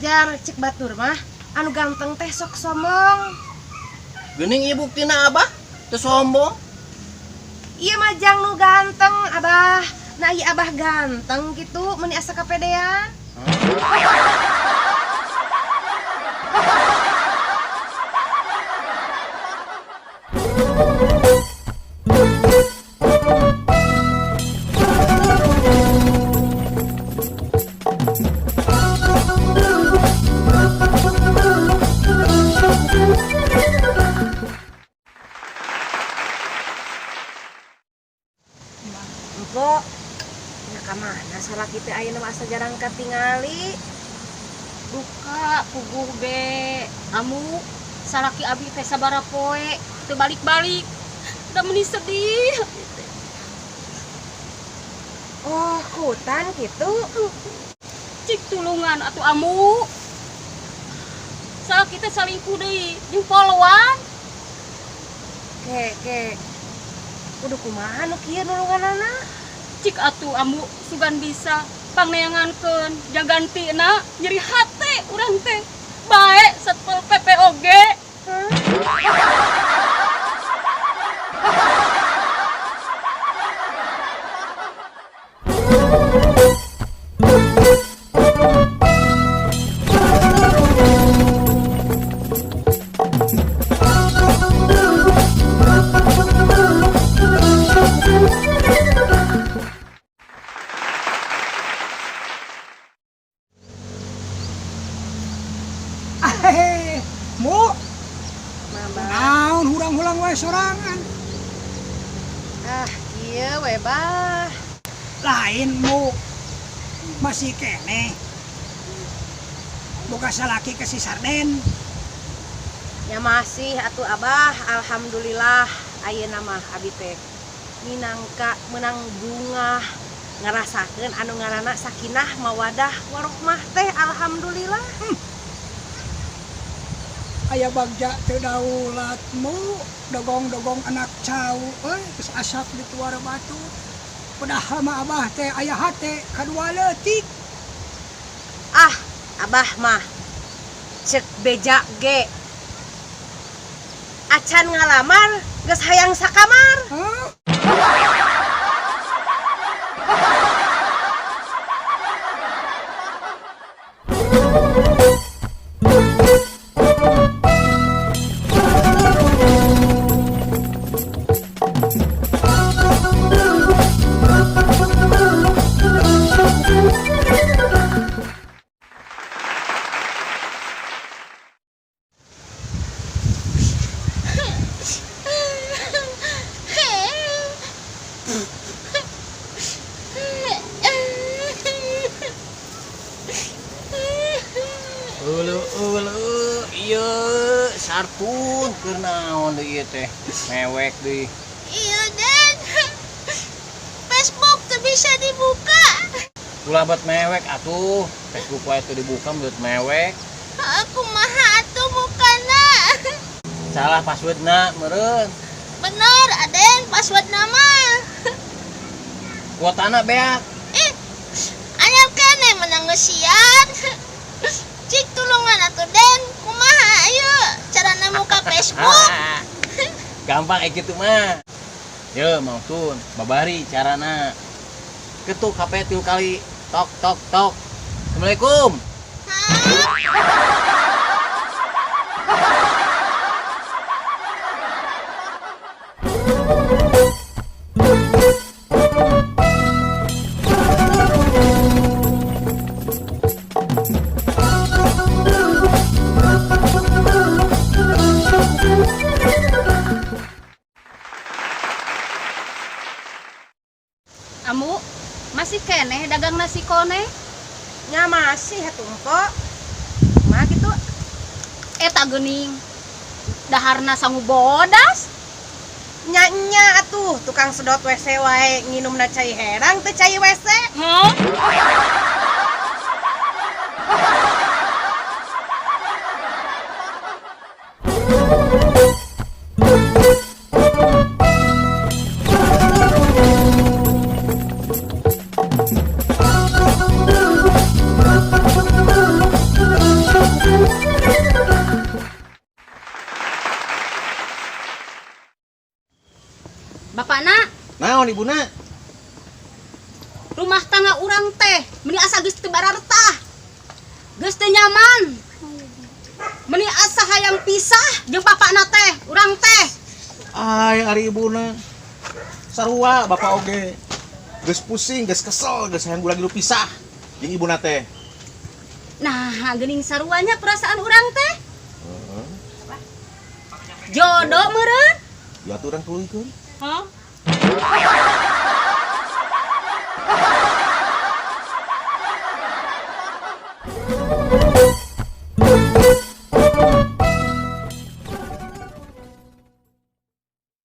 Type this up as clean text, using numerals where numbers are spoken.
Wajar cek batur mah anu ganteng teh sok sombong. Geuning ieu buktina Abah teu sombong. Ieu mah jang nu ganteng Abah. Nah ieu Abah ganteng gitu meuni asa kapedean. Empok, nya ka mana salaki teh ayeuna mah asa jarang katingali. Duka puguh ge amu salaki abi teh sabaraha poe teu balik-balik. Da meuni sedih. Oh, kutan gitu. Cik tulungan atuh amu. Salaki teh salingkuh deui jeung poloan. Ke ke. Kudu kumaha nu kieu nulunganana? Cik atuh amu sugan bisa pangneangankeun jagantina nyeri hate urang teh. Bae Satpol PP oge. Hehe, mu Mama. naon hurang-hurang wae sorangan. Ah, kieu we bah. Lain mu masih keneh. Boga salaki ke si Sarden. Ya masih atuh Abah, alhamdulillah ayeuna mah abi teh minangka menang bungah ngerasakeun anu ngaranna sakinah mawadah warohmah teh alhamdulillah. Aya bagja teu daulat mu dogong-dogong anak cau euy geus asap di tuara batu. Padahal mah Abah teh aya hate kadua leutik. Ah, Abah mah cek beja ge acan ngalamar geus hayang sakamar. Hah? Euleuh euleuh ieu sartun keur naon deui ieu teh mewek deui. Iya Den, Facebook tuh bisa dibuka. Ulah bet mewek atuh, Facebook wae teu dibuka beut mewek. Aku maha atuh bukana. Salah passwordna meureun. Bener Aden password nama. Kuotana beak. Ih, anyar kene menang ngesian. Cik tulungan atuh Den, kumaha ayo carana muka Facebook. Gampang kitu mah. Ye Mang Tun, babari carana. Ketuk HP 3 kali. Tok tok tok. Assalamualaikum. Amu masih keneh dagang nasi kone? Nya masih atuh empok. Mah gitu. Eta geuning daharna sangu bodas. Nya nya atuh tukang sedot WC wae nginumna cai herang teu cai WC. Hah? Naon ibuna? Rumah tangga urang teh meni asa geus teu bararetah. Geus teu nyaman. Meni asa hayang pisah jeung bapakna teh, urang teh. Ay, ari ibuna. Sarua bapak oge. Geus pusing, geus kesel, geus hayang lagi lu pisah jeung ibuna teh. Nah, geuning saruanya perasaan urang teh. Jodoh meureun. Ya atuh urang tuluykeun. Hah?